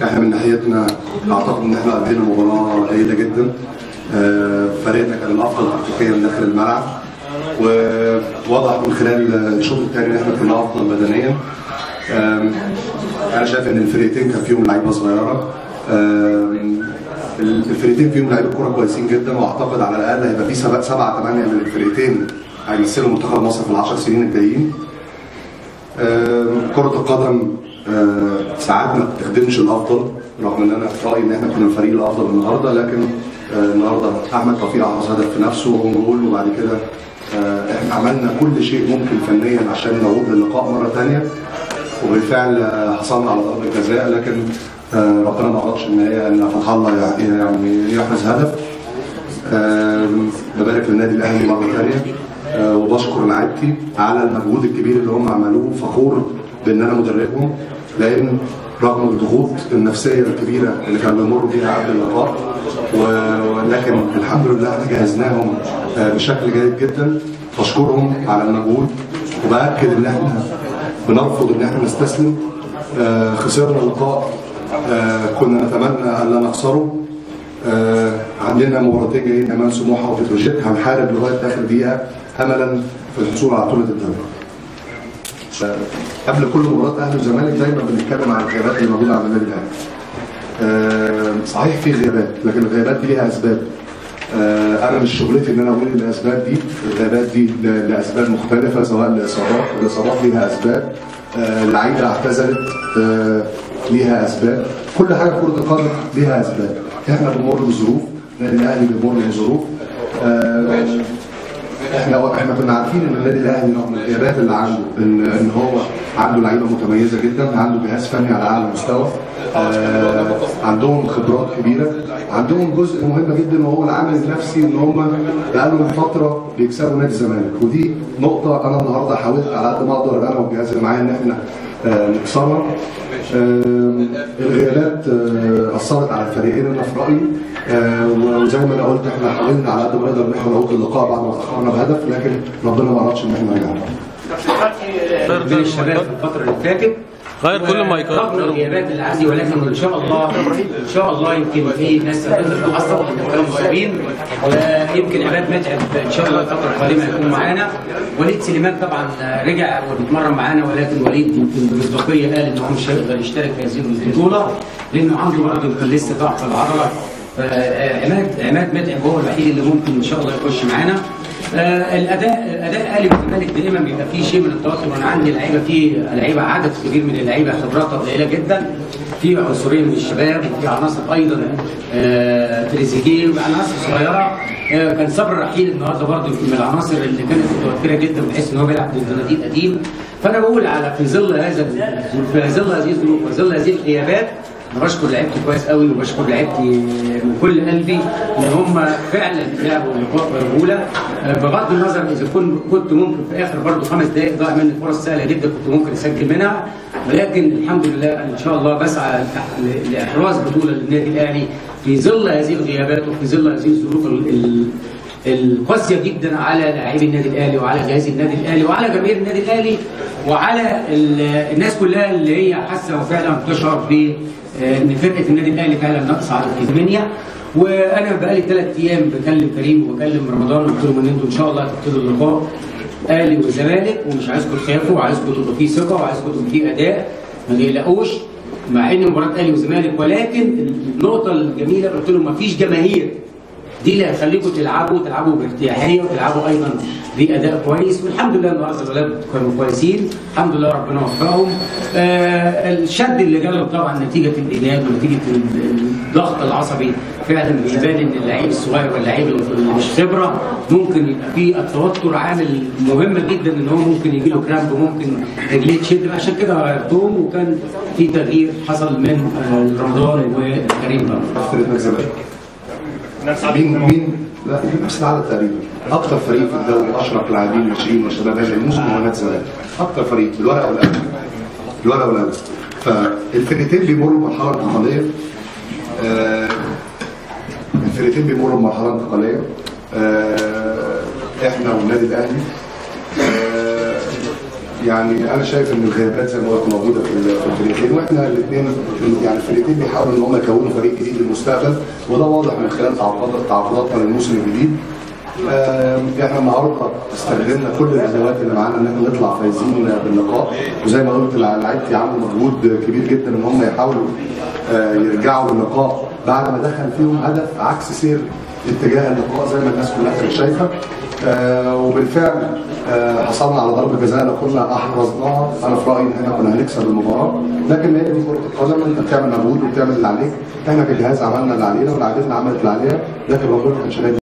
احنا من ناحيتنا اعتقد ان احنا قدمنا مباراة جيدة جدا. فريقنا كان الافضل تكتيكيا داخل الملعب، ووضح من خلال الشوط الثاني ان احنا كنا افضل بدنيا. انا شايف ان الفرقتين كان فيهم لعيبة صغيرة، الفرقتين فيهم لعيبة كورة كويسين جدا، واعتقد على الاقل هيبقى في 7 8 من الفرقتين هيمثلوا منتخب مصر في ال10 سنين الجايين. كرة القدم ساعات ما بتخدمش الافضل، رغم ان انا في رايي ان احنا كنا الفريق الافضل النهارده، لكن النهارده احمد توفيق حرز هدف في نفسه وهو جول، وبعد كده احنا عملنا كل شيء ممكن فنيا عشان نعود للقاء مرة ثانية، وبالفعل حصلنا على ضربه جزاء، لكن ربنا ما ارادش ان هي ان فتح الله يعني يحرز هدف. ببارك للنادي الاهلي مرة ثانية، وبشكر لعيبتي على المجهود الكبير اللي هم عملوه، فخور بان انا مدربهم، لان رغم الضغوط النفسية الكبيرة اللي كانوا بيمروا بيها قبل اللقاء، ولكن الحمد لله احنا جهزناهم بشكل جيد جدا. بشكرهم على المجهود، وباكد ان احنا بنرفض ان احنا نستسلم. خسرنا اللقاء، كنا نتمنى ان لا نخسره. عندنا مباراتين جايين امام سموحه وبتروجيت، هنحارب لغاية اخر دقيقة املا في الحصول على بطوله الدوري. قبل كل مباراة اهلي وزمالك دايما بنتكلم عن الغيابات اللي موجودة عند النادي الاهلي. صحيح في غيابات، لكن الغيابات دي ليها اسباب. انا مش شغلتي ان انا اقول الاسباب دي، الغيابات دي لاسباب مختلفة، سواء لاصابات، الاصابات ليها اسباب، لعيبة اعتزلت ليها اسباب، كل حاجة في كره القدم ليها اسباب. احنا بنمر بظروف، النادي الاهلي بيمر بظروف. احنا كنا عارفين ان النادي الاهلي رغم الغيابات اللي عنده ان هو عنده لعيبة متميزة جدا، عنده جهاز فني على اعلى مستوى، عندهم خبرات كبيرة، عندهم جزء مهم جدا وهو العامل النفسي، ان هم بقالهم فترة بيكسبوا نادي الزمالك، ودي نقطة انا النهارده حاولت على قد ما اقدر انا والجهاز اللي معايا ان احنا نكسرها. الغيابات اثرت على الفريقين انا في رايي، وزي ما انا قلت احنا حاولنا على قد ما نقدر ان احنا نعود اللقاء بعد ما تاخرنا بهدف، لكن ربنا ما ارادش ان احنا نرجع. من الشباب في الفترة اللي فاتت غير كل ما يكون رغم الغيابات اللي عندي، ولكن ان شاء الله ان شاء الله يمكن في ناس تقدر تحصل كانوا مصابين، يمكن عماد متعب ان شاء الله الفترة القادمة يكون معانا. وليد سليمان طبعا رجع وبيتمرن معانا، ولكن وليد يمكن بمصداقيه قال ان هو مش هيقدر يشترك في هذه البطولة لانه عنده برضه يمكن لسه ضعف في العضلة. عماد متعب هو الوحيد اللي ممكن ان شاء الله يخش معانا. الاداء الاهلي والزمالك دائما بيبقى فيه شيء من التوتر، وانا عندي لعيبة، فيه لعيبة عدد كبير من اللعيبة خبراتها قليله جدا، في عنصرين من الشباب وفي عناصر ايضا تريزيجيه وعناصر صغيرة. كان صبر رحيل النهارده برضه يمكن من العناصر اللي كانت متوترة جدا، بحيث ان هو بيلعب ضد نادي قديم. فانا بقول على في ظل هذا في ظل هذه الظروف وفي ظل هذه الغيابات، انا بشكر لعيبتي كويس قوي، وبشكر لعيبتي من كل قلبي ان هم فعلا لعبوا اللقاء برجوله، بغض النظر اذا كنت ممكن في اخر برضه 5 دقائق ضاع مني فرص سهلة جدا كنت ممكن اسجل منها، ولكن الحمد لله ان شاء الله بسعى لاحراز بطوله للنادي الاهلي في ظل هذه الغيابات وفي ظل هذه الظروف القاسية جدا على لاعبي النادي الاهلي وعلى جهاز النادي الاهلي وعلى جماهير النادي الاهلي وعلى الناس كلها اللي هي حاسه وفعلا بتشعر ب ان فرقه النادي الاهلي فعلا ناقصه عدد 8. وانا بقالي 3 ايام بكلم كريم وبكلم رمضان وقلت لهم ان انتوا ان شاء الله هتبتدوا اللقاء اهلي وزمالك، ومش عايزكم تخافوا، وعايزكم تبقوا فيه ثقة، وعايزكم تبقوا فيه اداء، ما تقلقوش مع ان مباراة اهلي وزمالك. ولكن النقطة الجميلة قلت لهم مفيش جماهير، دي اللي هتخليكم تلعبوا بارتياحيه وتلعبوا ايضا باداء كويس. والحمد لله النهارده الولاد كانوا كويسين، الحمد لله ربنا وفقهم. الشد اللي جاله طبعا نتيجة الاجهاد ونتيجة الضغط العصبي، فعلا بيبان ان اللعيب الصغير واللعيب اللي مش خبره ممكن يبقى فيه التوتر عامل مهم جدا، ان هو ممكن يجي له كرامب وممكن رجليه تشد، عشان كده غيرتهم وكان في تغيير حصل من رمضان وكريم بقى. مين لا نفس العدد تقريبا. اكتر فريق في الدوري اشرك لاعبين ناشئين وشباب هذا الموسم هو نادي الزمالك، اكتر فريق بالورقة والقلم، بالورقة والقلم. فالفرقتين بيمروا بمرحلة انتقالية، الفرقتين بيمروا بمرحلة انتقالية، احنا والنادي الاهلي. يعني انا شايف ان الغيابات زي ما قلت موجودة في الفريقين، واحنا الاثنين يعني الفريقين بيحاولوا ان هم يكونوا فريق جديد للمستقبل، وده واضح من خلال تعاقداتنا للموسم الجديد. احنا النهارده استخدمنا كل الادوات اللي معانا ان احنا نطلع فايزين باللقاء، وزي ما قلت لعيبتي عملوا مجهود كبير جدا ان هم يحاولوا يرجعوا باللقاء بعد ما دخل فيهم هدف عكس سير اتجاه اللقاء زي ما الناس كلها كانت شايفه. وبالفعل حصلنا على ضربه جزاء لو كنا احرزناها انا في رايي ان احنا كنا هنكسب المباراة، لكن هي دي كره القدم، انت بتعمل مجهود وبتعمل اللي عليك. احنا كجهاز عملنا اللي علينا ولاعيبتنا عملت اللي عليها، لكن ربنا ما كانش.